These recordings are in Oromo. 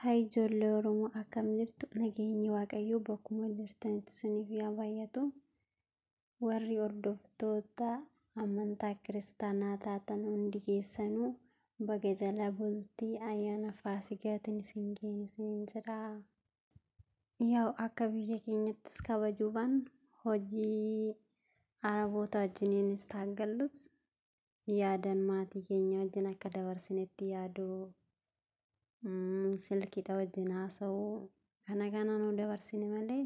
Haa ijoollee Oromoo, akkam jirtu? Nageenyi Waaqayyoo bakkuma jirtanitti isiniif yaa baay'atu. Warri hordoftoota amantaa kiristaanaa taatan hundi keessanuu baga jala bultii ayyaana Faasigaatiin isin ga'e isiniin jedha. Yaa'u akka biyya keenyattis kabajuudhaan hojii Araboota wajjiniinis taaggallus yaadan maatii keenya wajjin akka dabarsinetti yaadu, silkiidha wajjin haasa'uu, kana kana nu dabarsine malee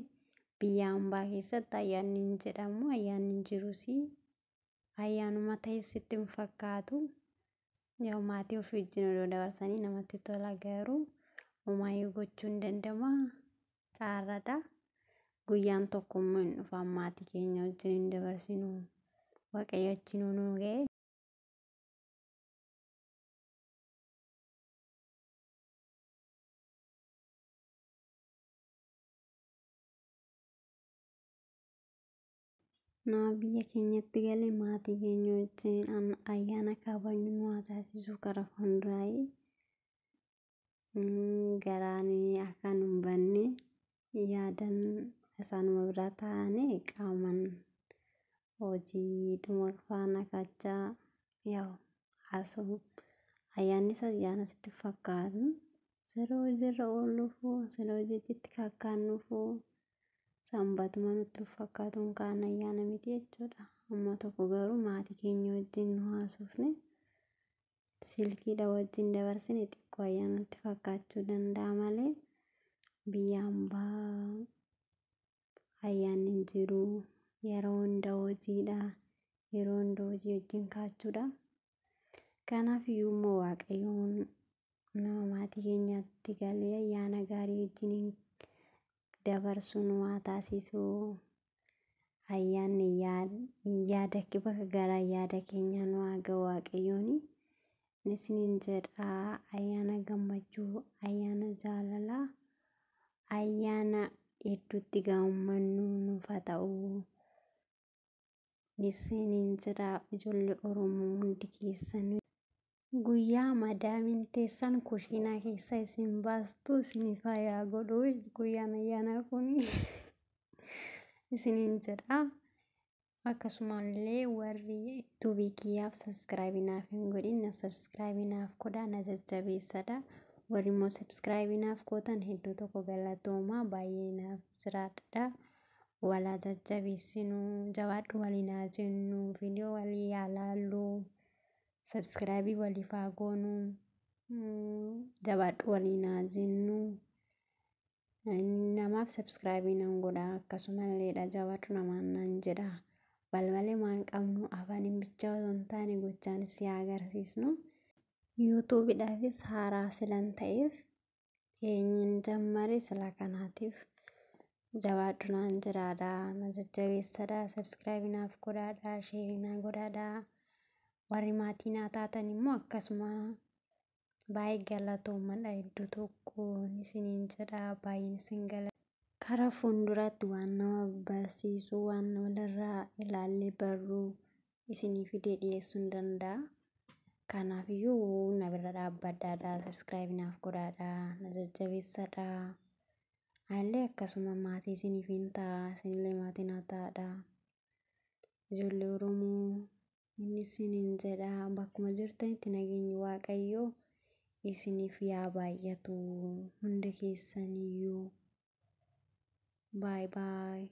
biyya hambaa keessatti ayyaanni hin jedhamu, ayyaanni hin jirus, ayyaanuma ta'e sitti hin fakkaatu. Yaa'u maatii ofii wajjin odoo dabarsanii namatti tola, garuu homaayyuu gochuu hin danda'amu, caarradha. Guyyaan tokko immoo hin dhufa maatii keenya wajjin hin dabarsinu. Waaqayyo achi nu ga'e. Nama biyya keenyatti galee maatii keenya wajjin ayyaana kabajnu nu haa taasisu karaa fuulduraayi. Garaan akka nu hin banne yaadan isaanuma bira taa'anii qaamaan hojiidhuma faana kaachaa yaa'u haasa'u. Ayyaanni isa ayyaana sitti fakkaatu. Siree hojiirra ooluufuu, siree hojiitti kakkaannuufuu, sanbatuma nutti fakkaatuun kaan ayyaana miti jechuudha. Amma tokko garuu maatii keenya wajjin nu haasofne silkiidha wajjin dabarsine xiqqoo ayyaana nutti fakkaachuu danda'a malee biyya hambaa ayyaanni hin jiru. Yeroo hunda hojiidha. Yeroo hunda hojii wajjin kaachuudha. Kanaaf iyyuu immoo Waaqayyoon nama maatii keenyatti galee ayyaana gaarii wajjin dabarsu nu haa taasisu. Ayyaanni yaada bakka garaa yaada keenyaa nu haa ga'u Waaqayyoon. Isiniin jedha, ayyaana gammachuu, ayyaana jaalalaa, ayyaana hedduutti gammannu nuuf haa ta'u. Isiniin jedha ijoollee Oromoo hundi keessanuu. Guyyaa madaamiin teessan kushiinaa keessa isin baastu isiniif haa godhu guyyaan ayyaanaa kun isiniin jedha. Akkasumallee warri yuutuubii kiyyaaf subscribe naaf hin godhin na subscribe naaf godhaa, na jajjabeessadha. Warri immoo subscribe naaf gootan hedduu tokko galatoomaa, baay'ee naaf jiraadha. Walaa jajjabeessinu, jabaadhu waliin haa jennu, viidiyoo walii haa laallu, subscribe waliif haa goonu, jabaadhu waliin haa jennu. Namaaf subscribe nan godha, akkasumalleedha jabaadhu namaan nan jedha. Balbalee waan qabnu afaaniin bichaa osoo hin taane gochaanis haa agarsiisnu. Yuutuubiidhaafis haaraa silan ta'eef eenyuun jammare sila kanaatiif jabaadhu naan jedhaadha. Na jajjabeessadha. Subscribe naaf godhaadha. Share naa godhaadha. Warri maatii naa taatan immoo akkasuma baay'ee galatoomadha. Hedduu tokko isiniin jedha. Baay'een isin galata. Karaa fuulduraatti waan nama barsiisu, waan walirraa ilaallee barruu isinii fidee dhiyeessuu hin danda'a. Kanaafiyyuu na bira dhaabbadhaadha. Subscribe naaf godhaadha. Na jajjabeessadha. Anillee akkasuma maatii isiniif hin ta'a. Isinillee maatii naa ta'aadha. Ijoollee Oromoo, inni isiniin jedha, bakkuma jirtanitti nageenyi Waaqayyoo isiniif yaa baay'atu hunda keessaniyyuu. Bye bye.